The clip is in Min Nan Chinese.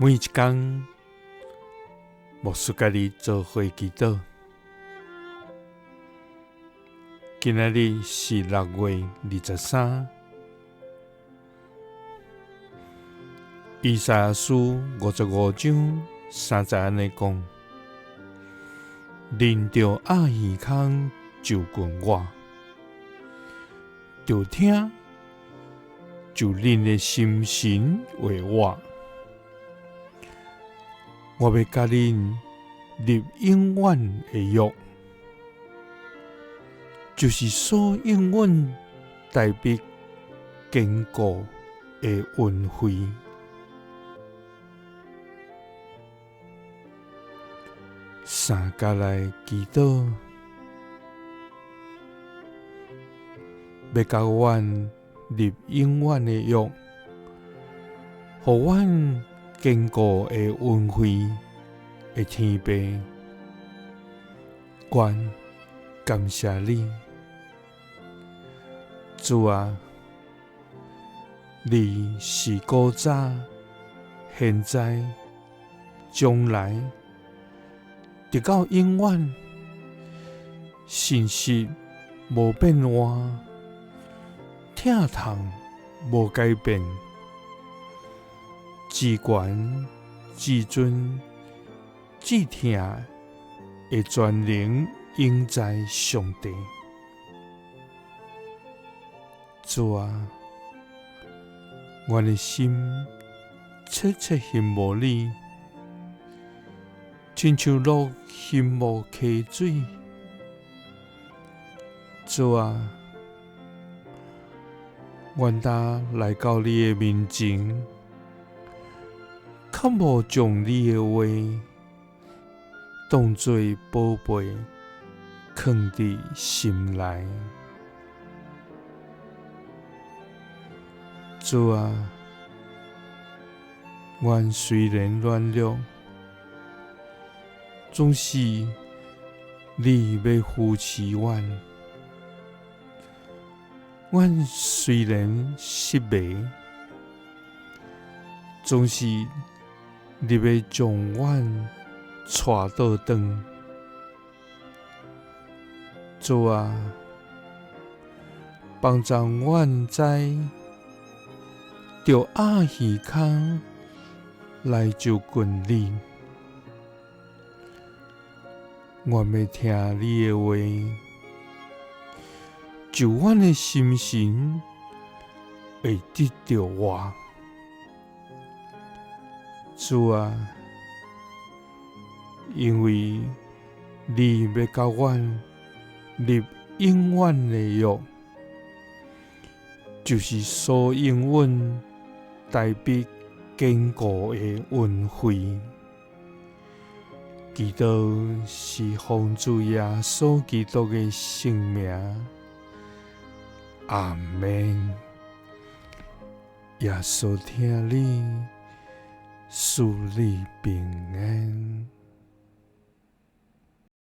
每一工，牧師佮你做伙祈禱。今仔日是6月23，以賽亞書55章3節按呢講：恁著鴨耳孔就近我，著聽，就恁的心神話我。我欲佮恁立永遠的約，就是所應允大衛堅固的恩惠。三佮來祈禱，欲佮阮立永遠的約，予阮堅固的恩惠的天父，阮感謝你，主啊，你是古早、現在、將來，直到永遠，信實無變換，疼痛無改變。至懸、至尊、至疼的全能永在上帝，主啊，阮的心切切欣慕你，親像鹿欣慕溪水。主啊，阮今來到你的面前。較無將你的話當做寶貝，囥佇心內。主啊，阮雖然軟弱，總是你欲扶持阮。阮雖然失迷，總是你欲將阮帶倒轉。主啊，幫助阮知著鴨耳孔來就近你。阮欲聽你的話，就阮的心神會得著活。主啊，因為你欲佮阮立永遠的約，就是所應允大衛堅固的恩惠。祈禱是奉主耶穌基督的聖名，阿們。耶穌疼你，賜你平安。